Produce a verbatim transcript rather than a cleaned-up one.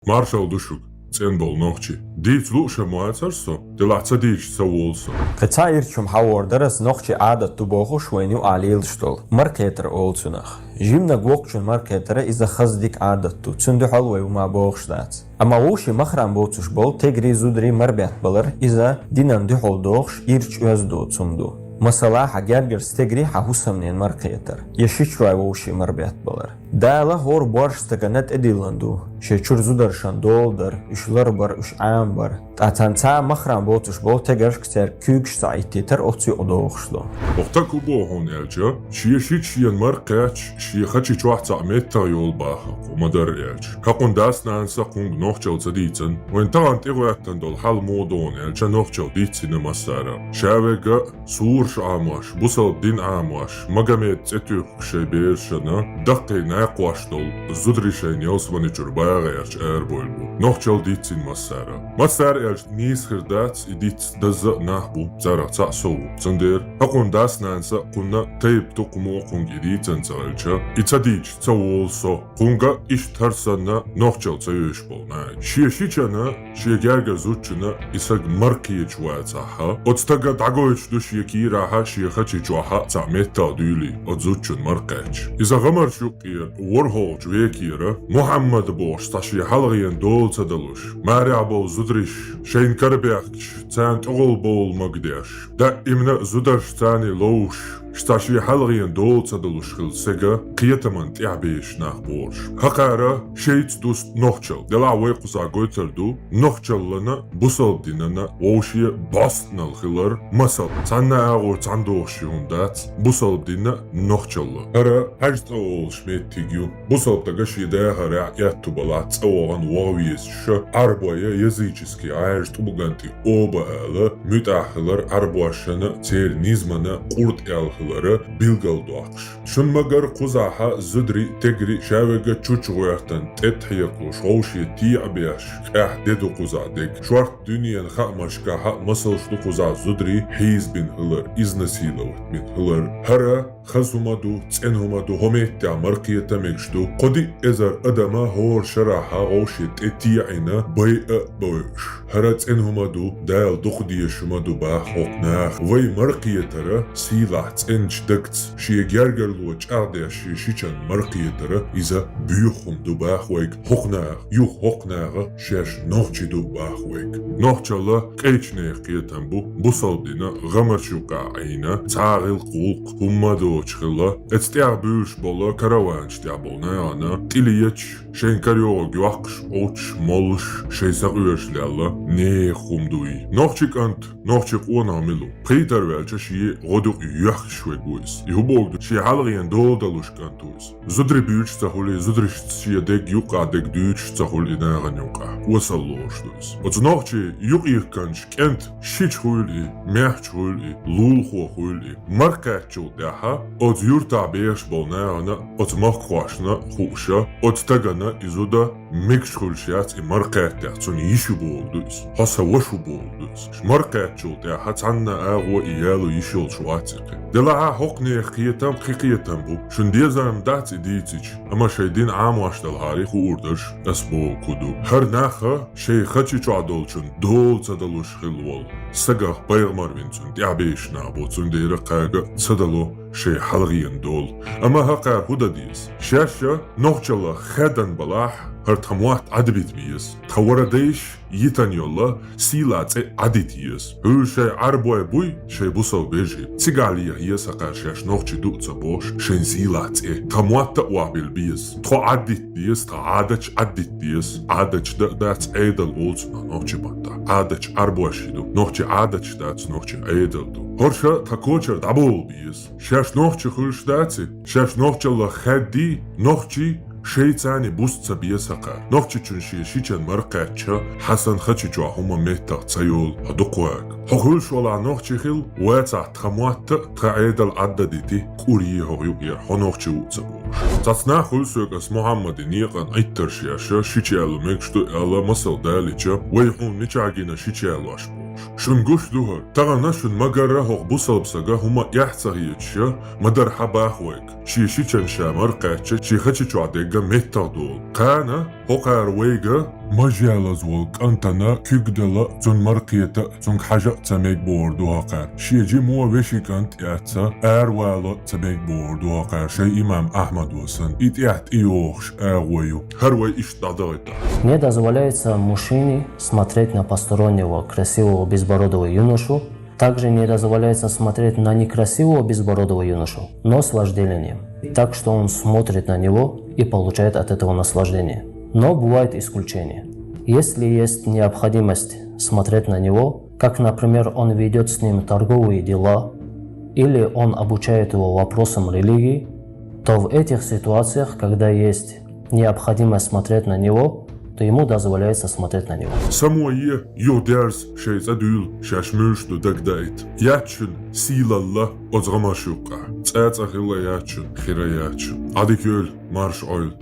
Маршалла ду шуга, цӀена болу нохчий. Дийца лууш а ма вацара со, делахь ца дийцича ца волу со. Кхин цхьа ирча хӀума хьан вор дара ас нохчий Ӏадат ду бохуш вайна юкъахь лелаш долу. Маркхетар олу цунах. Жиманиг воккхачун маркхетара иза хаза дика Ӏадат ду. Цуьнан дуьхьал вай хӀума бохуш дац. Амма вовшийн махран боцуш болу тегри, зударий марбетта балар иза динан дуьхьал дохуш ирча оьзда доцу хӀума ду. Масала, хьан гергарчу стегри хьан хӀусамненан маркхетар, я шичой вовшийн марбетта балар. Дала хӀора боьрша стагана тӀедиллина ду, шен чуьра зударшна дола дар, уьш ларбар, уьш Ӏамабар. Ткъа царна цхьа махран боцуш болу тегаршка цаьрга куьйгаш ца Ӏиттийтар оцу юкъа дохуш ду. Оха так хӀун боху хьуна аьлча, шен шича шена маркхаьчча, шен хачи чохь цхьаъ меттах йолу баха кху ма-дарра аьлча. ХӀокхуьнан дас-нанас а кхуьнга нохчалла ца дийцина, вайн тахана тӀегӀоьттина долу хьал муха ду хьуна аьлча, нохчалла дийцина массара. Ша верг а сураш Ӏамош, бусалба дин Ӏамош, Магомедан цӀе туьйхкуш шайн берашна, даккхий накхош долу зударий шайна ялсамани чуьра багӀа гӀерташ арабевлла бу. Нохчалла дийцина массара. Массара аьлча нийса хир дац, и дийца дазза а нах бу, царах цхьаъ со ву. Цундела хӀокхуьнан дас-нанас а кхунна тайпа тукхамо а кхуьнга и дийцина ца хилча, и ца дийцича ца волу со. Кхуьнга иштта хӀара санна нохчалла ца йовзуш болу нах. Шен шичана, шен гергара зудчунна и саг маркхеташ вацахь, оцу стага дӀагойтуш ду шен кийрахь а, шен хачи чохь а цхьаъ меттах дуьйлий, оцу зудчунна маркхаьчча. Иза гӀамарш юккъера ворхӀалгӀачу векера Мухьаммад бохуш цхьа шен хьалхарчун дола ца далуш, марехь болу зударий шайна карабаьхкича, царна тӀехула бовла магадеш, даимна а зударшца царна ловзуш, цхьа шен хьалхарчун дола ца далуш хилла стаг кхетамна тӀаьхьабезаш нах бу уьш. ХӀокхара шайца дуста нохчалла. Делахь вай кхузахь гойтур ду нохчаллина, бусалба динна вовшийн бӀостанал хилар, масала, цхьана агӀор цхьаьна дохуш хӀума дац, бусалба динна нохчалла. ХӀара хьаьжцӀа олуш меттиг ю. Бусалба стага шен дахарехь аьтту балахь цӀа вахана ваха везаш, Ӏарбой языческий Ӏаьржа тӀулган тӀе оба ала, муьтӀахь хилар Ӏарбошна, церан низамна къурд аьлла хилар билгалдоккхуш. Шуна ма-гарра кхузахь зударий, тегри ша верг а чучча гӀоьртина тӀетта хьекхалуш, вовшийн тӀе а беш, къаьхьа де ду кхузахь дерг. Шорта дуьненан хаамашкахь а масалш ду кхузахь зударий хьийзабина хилар, изнасиловать бина хилар. ХӀара хаза хӀума ду, цӀена хӀума ду, хӀокху меттехь маркхета мегаш ду. Кхо-диъ эзар адама хӀора шарахь вовшийн тӀе теӀина, байа а бойуш. ХӀара цӀена хӀума ду, Дала дукха дезаш хӀума ду баха хӀокху наха. Вай маркхетар сийлахь цӀеначу дагца, шен гергарло чӀагӀдеш шен шичана маркхетар, иза боьха хӀума ду баха вайга хӀокху наха, юха хӀокху наха шаьш нохчий ду баха вайга. Нохчалла кхечу нехан кхетам бу, бусалба динан гӀамарш юккъехь Ӏийна, цхьа гӀиллакх-гӀуллакх хӀумма а доцуш хилла, оцу тӀехь буьйлуш болу караванаш тӀехь болу нахана тӀе леташ, шайн карайогӀург йоккхуш, Ӏовттуш, моллуш, шайн сакъоьруш лелла нехан хӀума ду и. Нохчи кӀант, нохчи къонах мила ву? Пхийтар ваьлча шен гӀодаюкъ йоьхкуш верг ву иза. И хӀун бохург ду? Шен хьалхарчун дола далуш кӀант ву иза. Зударий буьйцуш ца хуьлий, зударшца шен дерг юккъехь дерг дуьйцуш ца хуьлий нахана юккъехь, осал лоруш ду иза. Оцу нохчийн юкъ-йихкинчу кӀентан шича хуьлу и, маьхча хуьлу и, лулахо хуьлу и. Маркхаьччул тӀаьхьа оцу юьртахь бехаш болу нахана, оцу махкахошна хууш, оцу стагана и зуда мегаш хуьлуш яц и маркхаьттехь, цунна йиш ю бохург ду иза. Хьо сан ваша ву бохург ду иза. Маркхаьччул тӀаьхьа цхьанна агӀор и яло йиш йолуш вац и кхин. Делахь а хӀокху нехан кхетам кхин кхетам бу. Шуна дезарна дац и дийцича, амма шайн дин Ӏамош далахьара хуур дарш ас бохург хӀун ду. ХӀара нах шайн хачи чохь долчун дола ца далуш хилла волу сагах пайхамар вина цунна тӀаьхьабезаш нах бу, цундела кхага ца дало шайн хьалхарчун дола. Амма хӀокхара хӀун дан деза? Шаьш а нохчалла хаьддан балахь, хӀара тхан мотт Ӏадбита беза. Тхан вара дайша йитина йолу сийлахь цӀе Ӏадита еза. Хьуьлла шайн Ӏарбой буй, шайн бусалба вежарий. Цигахь леха еза хӀокхара шаьш нохчий ду а ца бохуш, шайн сийлахь цӀе. Тхан мотт а охьабилла беза. Тхо Ӏаддита деза, тхан Ӏадаташ Ӏаддита деза. Ӏадаташ дан а дац, Ӏедал олу цунах нохчийн маттахь. Ӏадаташ Ӏарбошна ду. Нохчийн Ӏадаташ дац, нохчийн Ӏедал ду. ХӀорш тхан кочара дӀаболу беза. Шаьш нохчий хуьлуш дац и? Шаьш нохчалла хаьддий, нохчий шайца цхьаьна буса ца беза хӀокхара. Нохчичун шен шичана маркхаьчча, хьан санна хачи чохь хӀума меттах ца йолу, хьо дукха ваьгу. Хьо хуьлуш валахь нохчи хила, вацахь тхан мотт а, тхан Ӏедал Ӏадда дити, кӀур е хӀокху юкъера, хьо нохчи ву а ца бохуш. Цхьацца нах хуьлу соьга ас Мухьаммадан некъан Ӏиттарш еш, шича яло мегаш ду аьлла, масал далийча, вай хьуна мичахь гина шича ялош бохуш. Шун гуш ду хӀара? Тахана шун ма-гарра хӀокху бусалба сага хӀума эхь ца хеташ, ма-дарра хьан бах вайга. Шен шичан ша мара кхаьчча, шен хачи чохь дегга меттах долу. Кхана хӀокхара вайга мажалаз волу кӀантана куьг дала, цунна мара кхета, цуьнга хьажа а ца мега бохур ду хӀокхара. Шен жимо вешин кӀант эцца, аравала а ца мега бохур ду хӀокхара, шайн имам Ахьмадо санна. И тӀехь тӀейогӀуш агӀо ю. ХӀара вай иштта дӀадахийта. Не дозволяется мужчине смотреть на постороннего красивого безбородого юношу. Также не дозволяется смотреть на некрасивого безбородого юношу, но с вожделением. Так что он смотрит на него и получает от этого наслаждение. Но бывает исключение. Если есть необходимость смотреть на него, как, например, он ведёт с ним торговые дела, или он обучает его вопросам религии, то в этих ситуациях, когда есть необходимость смотреть на него, то ему дозволяется смотреть на него. Само е, юха дерза шайн цӀа дуьйла, шаьш муьлш ду дагадайта. Яц шуна сийлалла оцу гӀамаш юккъехь. ЦӀа-цӀа хилла яц шуна, хира яц шуна. Ӏадика йойла, марша Ӏойла.